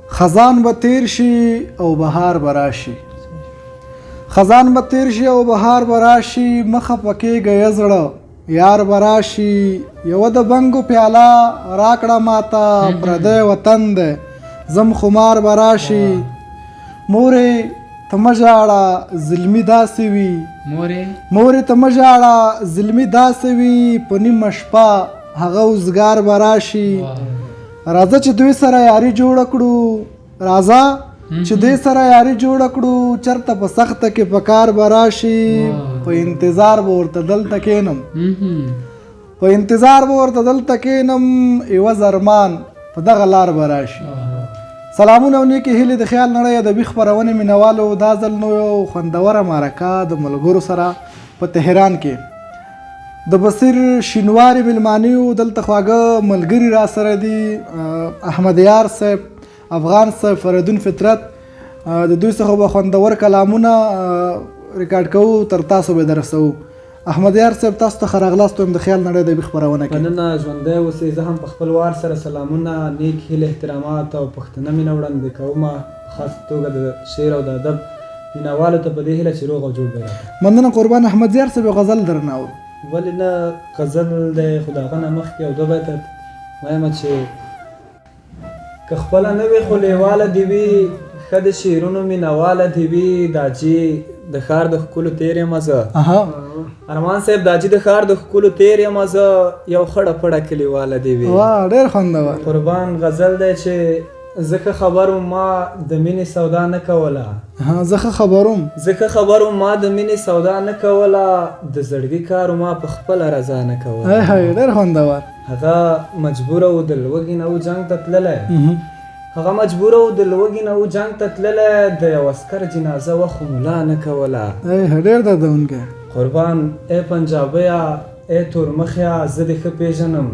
خزان به تیر شي او بهار به راشي، خزان به تیر شي او بهار به راشي، مخه پکېږه یه زړه یار به راشي. یوه د بنګو پیاله راکړه ماته، پردی وطن دی زم خمار به راشي. مورې ته مه ژاړه زلمي داسې وي، مورې ته مه ژاړه زلمي داسې وي، په نیمه شپه هغه وزګار به راشي. راځه چې دوی سره یاري جوړه کړو، راځه چې دوی سره یاري جوړه کړو، چرته په سخته کې په کار به راشي. په انتظار به ورته دلته کښېنم، په انتظار به ورته دلته کښېنم، عوض ارمان په دغه لار به راشي. سلامونه او نیکې هیلې د خیال نړۍ ادبي خپرونې مینوالو. دا ځل نو یو خوندوره معرکه د ملګرو سره په تهران کې د بصیر شینواري مېلمانه یو. دلته خواږه ملګري را سره دي، احمد یار صاحب، افغان صاحب، فریدون فطرت. د دوی څخه به خوندور کلامونه ریکارډ کوو، تر تاسو به درسوو. احمد یار صاحب، تاسو ته ښه راغلاست وایم د خیال نړۍ ادبي خپرونه کې. مننه، ژوندی اوسئ. زه هم په خپل وار سره سلامونه، نیک هیلې، احترامات او پښتنه مینه وړاندې کوم، په خاصه توګه د شعر او د ادب مینهوالو ته، په دې هیله چې روغ او جوړ به راته. مننه قربان. احمد یار صاحب، یو غزل درنه اورو. ولې نه، غزل دی خو د هغه نه مخکې او دوه بیته وایم چې که خپله نه وي خو لیواله دې وي، ښه د شعرونو مینهواله دې وي. داجي د ښار د ښکلو تېر یم زه، ارمان صاحب، داجي د ښار د ښکلو تېر یم زه، یو خړه پړه کلیواله دې وي. واه، ډېر خوندور. قربان، غزل دی چې زه ښه خبر وم ما د مینې سودا نه کوله. زه ښه خبر وم، زه ښه خبر وم ما د مینې سودا نه کوله، د زړګي کار ما په خپله رضا نه کوله. ډېر خوندور. هغه مجبوره و د لوږې نه و جنګ ته تللی، هغه مجبوره و د لوږې نه و جنګ ته تللی، د یو عسکر جنازه وه خو ملا نه کوله. ډېر دردونکی. قربان، ای پنجابیه، ای تورمخیه، زه دې ښه پېژنم،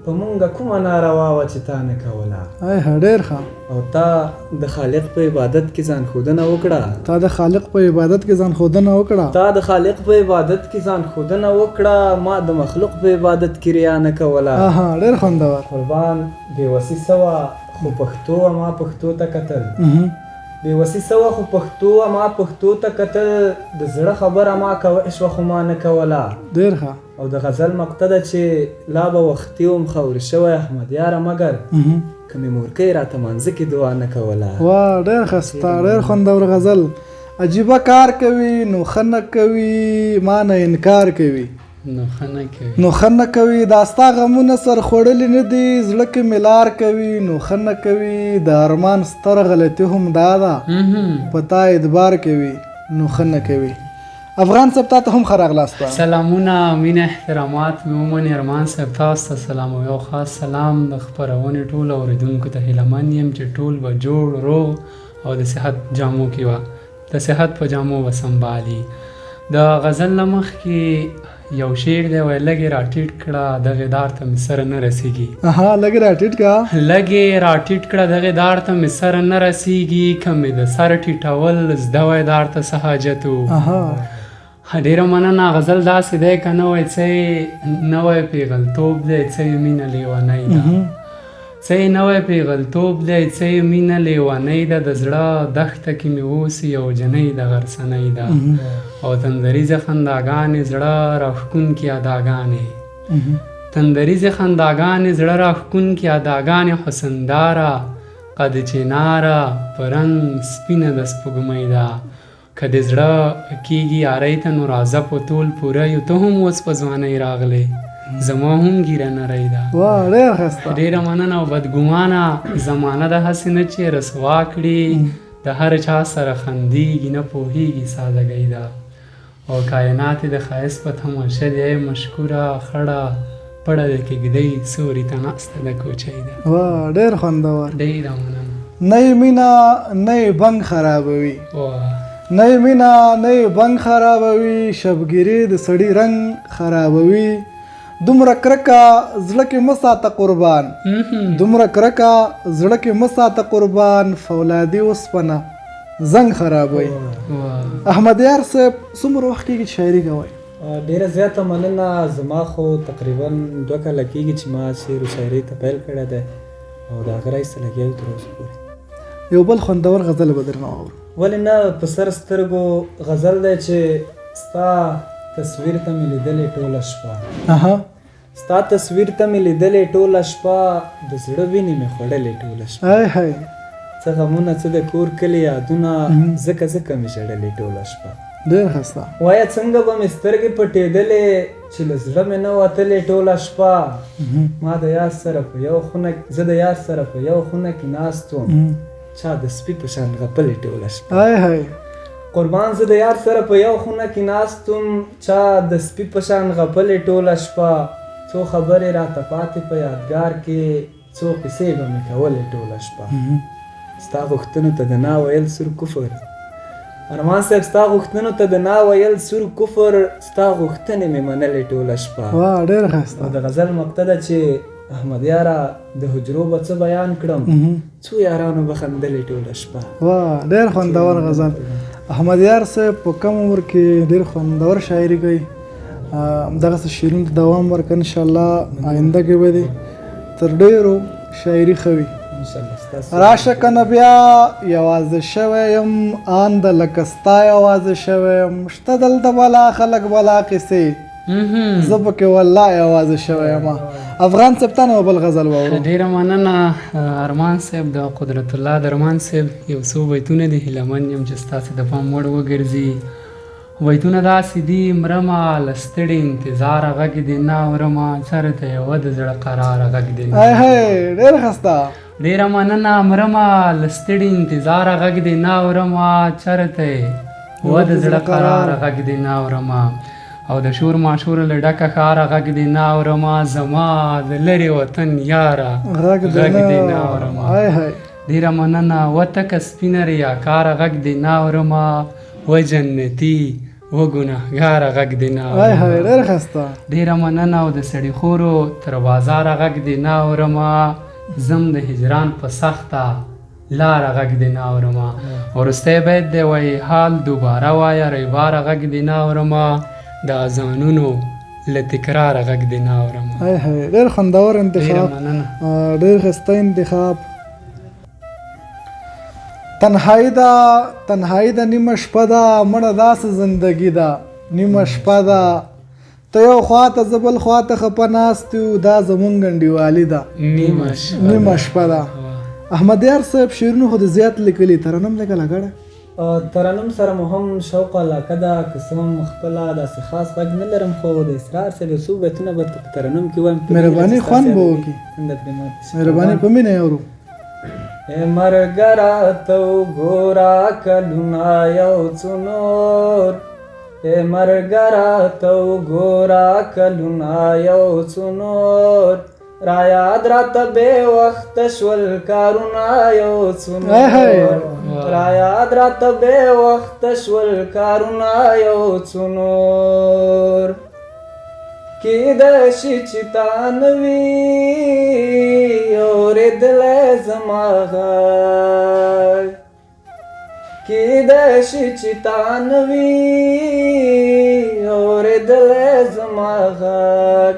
په مونږه کومه ناروا وه چې تا نه کوله. ډېر ښه. او تا د خالق په عبادت کې ځان ښودنه وکړه، تا د خالق په عبادت کې ځان ښودنه وکړه، تا د خالق په عبادت کې ځان ښودنه وکړه، ما د مخلوق په عبادت کې ریا نه کوله. ډېر خوندور. قربان، بېوسي څه وه خو پښتو وه ما پښتو ته کتل، بېوسي څه وه خو پښتو وه ما پښتو ته کتل، د زړه خبره ما کوی شوه خو ما نه کوله. ډېر ښه. او د غزل مقطع ده چې لا به وختي وم خاورې شوی احمد یاره، مګر که مې مورکۍ راته مانځه کې دعا نه کوله. واه، ډېر ښایسته، ډېر خوندور غزل. عجیبه کار کوي نو ښه نه کوي، ما نه انکار کوي، نو ښه نه کوي، نو ښه نه کوي. دا ستا غمونه سر خوړلي نه دي، زړه کې مې لار کوي، نو ښه نه کوي. د ارمان ستره غلطي هم دا ده، په تا اعتبار کوي، نو ښه نه کوي. افغان صاحب، تا ته هم ښه راغلاست وایم. سلامونه، مینه، احترامات مې ومنې. ارمان صاحب، تاسو ته سلام او یو خاص سلام د خپرونې ټولو اورېدونکو ته. هیله من یم چې ټول به جوړ روغ او د صحت جامو کې وه، د صحت په جامو به سمبالي. د غزل له مخکې یو شعر دی، وایي لږې راټیټ کړه دغې دار ته مې سره نه رسېږي. لږې راټیټ کړه، لږې راټیټ کړه دغې دار ته مې سره نه رسېږي، که مې د سر ټیټول زده وای دار ته څه حاجت و. ډېره مننه. غزل داسې دی که نه وای څه یې نوی پیغلتوب دی، څه یې مینه لیونۍ ده، څه یې نوی پیغلتوب دی، څه یې مینه لیونۍ ده، د زړه دښته کې مې اوسي یو جنۍ ده غرڅنۍ ده، او تندریزې خنداګانې زړه راښکونکې اداګانې، تندریزې خنداګانې زړه راښکونکې اداګانې، حسنداره قد چناره په رنګ سپینه د سپوږمۍ ده، که د زړه کېږي یارۍ ته نو راځه په تول پوره یو، ته هم اوس په ځوانۍ راغلې زما هم ږیره نرۍ ده. واه، ډېر ښایسته. ډېره مننه. او بدګمانه زمانه ده هسې نه چې رسوا کړي، د هر چا سره خندېږي نه پوهېږي سادهګۍ ده، او کاینات د ښایست په تماشه دی، ای مشکوره خړه پړه د کږدۍ سوري ته ناسته د کوچۍ ده. واه، ډېر خوندور. ډېره مننه. نه یې مینه نه یې بنګ خرابوي، نه یې مینه نه یې بنګ خرابوي، شبګیرې د سړي رنګ خرابوي. دومره کرکه زړه کې مه ساته قربان، دومره کرکه زړه کې مه ساته قربان، فولادي اوسپنه زنګ خرابوي. احمد یار صاحب، څومره وخت کېږي چې شاعري کوئ؟ ډېره زیاته مننه. زما خو تقریبا 2 کاله کېږي چې ما شعر و شاعرۍ ته پیل کړی دی، او د هغه راهیسې لګیا یو تر اوسه پورې. یو بل خوندور غزل به درنه واورو. ولې نه، په سر سترګو غزل دی چې ستا تصویر ته مې لیدلې ټوله شپه. ستا تصویر ته مې لیدلې ټوله شپه، د زړه وینې مې خوړلې ټوله شپه. های څه غمونه، څه د کور کلي یادونه، ځکه ځکه مې ژړلې ټوله شپه. ډېر ښایسته. وایه څنګه به مې سترګې پټېدلې چې له زړه مې نه وتلې ټوله شپه. ما د یار سره په یو خونه، زه د یار سره په یو خونه کې ناست وم، چا د سپي په شان غپلې ټوله شپه. های قربان، زه د یار سره په یو خونه کې ناست وم، چا د سپي په شان غپلې ټوله شپه. څو خبرې راته پاتې په یادګار کې، څو قصې به مې کولې ټوله شپه. ستا غوښتنو ته د نا ویل سور کفر، ارمان صاحب، ستا غوښتنو ته د نا ویل سور کفر، ستا غوښتنې مې منلې ټوله شپه. واه، ډېر ښایسته. د غزل مقطع ده چې احمد یاره د حجرو به څه بیان کړم، څو یارانو به خندلې ټوله شپه. واه، ډېر خوندور غزل. احمد یار صاحب په کم عمر کې ډېر خوندور شاعري کوي. همدغسې شعرونو ته دوام ورکړه، انشاءالله آینده کې به دې تر ډېرو شاعري ښه وي. راشه که نه بیا یوازې شوی یم، آن د لکه ستا یوازې شوی یم، شته دلته بلا خلک بلا قصې، زه پکې والله یوازې شوی یم. افغان صاحب تا نه بل غزل واورو. ډېره مننه ارمان صاحب. د قدرت الله درمان صاحب یو څو بیتونه دي، هیله من یم چې ستاسې د پام وړ وګرځي. بیتونه داسې دي: مرمه له ستړي انتظاره غږ دې نه اورمه، چېرته یوه د زړه قراره غږ دې نه. ډېر ښایسته. ډېره مننه. مرمه له ستړي انتظاره غږ دې نه اورمه، چېرته یوه د زړه قراره غږ دې نه اورمه، او د شور ماشور له ډکه ښاره غږ دې نه اورمه، زما د لرې وطن یاره غږ دې نه اورمه. ډېره مننه. وتکه سپینه ریاکاره غږ دې نه اورمه، و جنتي و ګناهګاره غږ دې نه اورمه. ډېر ښایسته. ډېره مننه. او د سړي خورو تر بازاره غږ دې نه اورمه، زم د هجران په سخته لاره غږ دې نه اورمه. وروستی بیت دی، وایي حال دوباره وایه ریباره غږ دې نه اورمه، د اذانونو له تکراره غږ دې نه اورمه. ډېر خوندور انتخاب، ډېر ښایسته انتخاب. تنهایی ده، تنهایی ده، نیمه شپه ده، مړه داسې زندګي ده، نیمه شپه ده، ته یو خواته زه بل خواته خپه ناست یو، دا زمونږ انډیوالي ده، نیمه شپه ده. احمد یار صاحب شعرونه خو دې زیات لیکلي، ترنم لیکله کړی؟ ترنم سره مو هم شوق علاقه ده، که څه هم خپله داسې خاص غږ نه لرم، خو د اسرار صاحب یو څو بیتونه به په ترنم کې وایم. مهرباني، خوند به وکړي. مهرباني، په مینه یې اورو. ای مرګه راته وګوره کلونه یو څو نور، ای مرګه راته وګوره کلونه یو څو نور، را یاد راته بې وخته شول کارونه یو څو نور، را یاد راته بې وخته شول کارونه یو څو نور، کېدای شي چې تا نه وي اورېدلی زما غږ، کېدای شي چې تا نه وي اورېدلی زما غږ،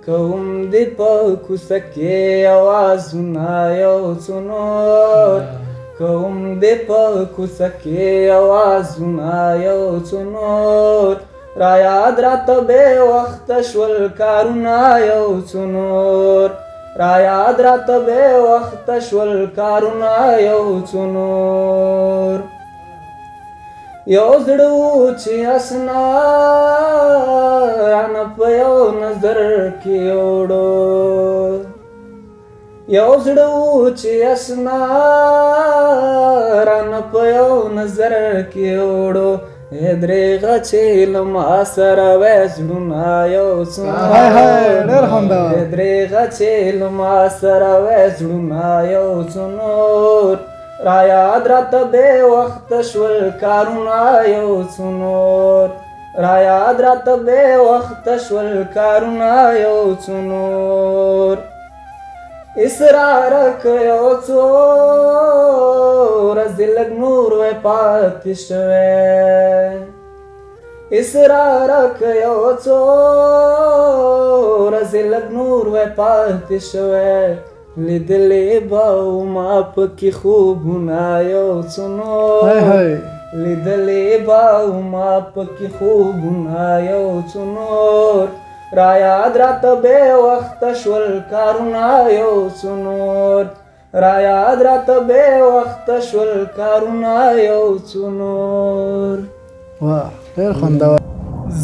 کوم دې په کوڅه کې اوازونه یو څو نور، کوم دې په کوڅه کې اوازونه یو څو نور، را یاد راته بې وخته شول کارونه یو څو نور، را یاد راته بې وخته شول کارونه یو څو نور، یو زړه و چې اسنا رانه په یو نظر کې وړو، یو زړه و چې اسنا رانه په یو نظر کې وړو، درېغه چې له ما سره وې زړونه یو څو، ډېر خوندور. درېغه چې له ما سره وې زړونه یو څو نور، را یاد راته بې وخته شول کارونه یو څو نور، را یاد راته بې وخته شول کارونه یو څو نور، اسرار که یو څو ورځې لږ نور وای پاتې شوی، اسرار که یو څو ورځې لږ نور وای پاتې شوی، لیدلې به ما پکې خوبونه یو څه نور، لیدلې به ما پکې خوبونه یو څه نور، را یاد راته بې وخته شول کارونه یو څه نور، را یاد راته بې وخته شول کارونه یو څه نور. واه، ډېر خوندور.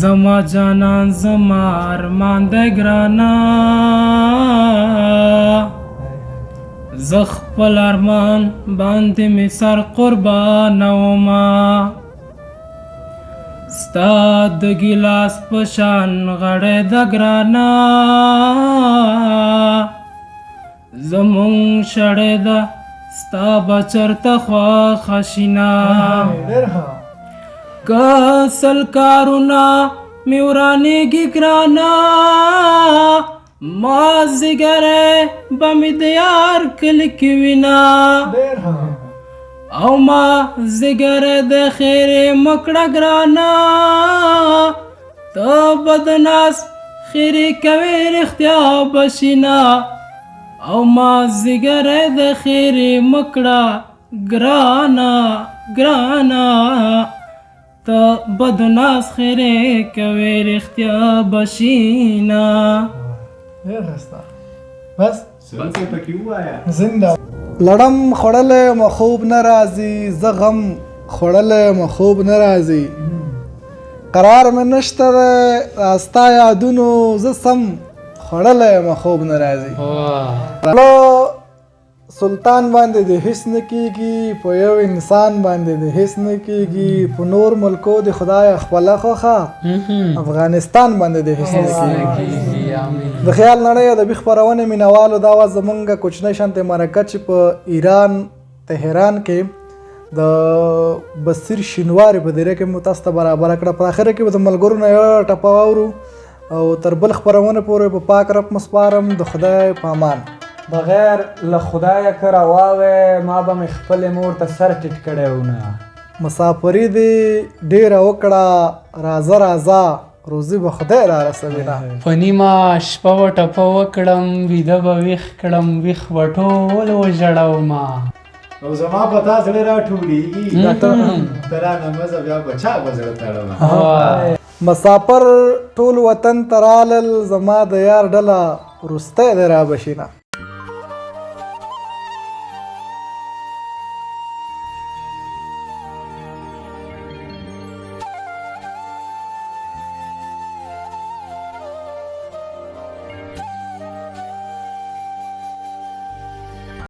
زما جانان زما ارمان دی ګرانه، زه خپل ارمان باندې مې سر قربانومه، ستا د ګیلاس په شان غړی ده ګرانه، زمونږ شړی ده ستا به چېرته خوښه شینه، که سل کارونه مې ورانېږي ګرانه، ما ځیګری به مې د یار کلي کې وینه، او ما ځیګری د خیرې مه کړه ګرانه، ته به د ناز خیرې کوې رښتیا به شینه، او ما ځیګری د خیرې مه کړه ګرانه ګرانه، ته به د ناز خیرې کوې رښتیا به شینه. ډېر ښایسته. بس زنده. لړم خوړلی یم خوب نه راځي، زه غم خوړلی یم خوب نه راځي، قرار مې نشته دی ستا یادونو، زه سم خوړلی یم خوب نه راځي. سلطان باندې د هیڅ نه کیږي، په یو انسان باندې د هیڅ نه کیږي، په نور ملکو د خدای خپله خوښه، افغانستان باندې د هیڅ نه کیږي. د خیال نړۍ ادبي خپرونې مینهوالو، دا وه زمونږ کوچنۍ شانتې مرکه چې په ایران تهران کې د بصیر شینواري په دیره کې مو تاسو ته برابره کړه. په اخره کې به د ملګرو نه یوه ټپه واورو او تر بل خپرونې پورې په پاک رب مو سپارم. د خدای په امان. بغیر له خدایه که راواوې ما به مې خپلې مور ته سر ټیټ کړی و نه. مسافري دې ډېره وکړه، راځه راځه روزي به خدای را رسوي نه. په نیمه شپه به ټپه وکړم، ویده به ویښ کړم، ویښ به ټول وژړومه. او زما په تا زړه راټولېږي، ته رانه مه ځه بیا به چا به زړه تړمه. مسافر ټول وطن ته رالل، زما د یار ډله وروستی دی را به شي نه.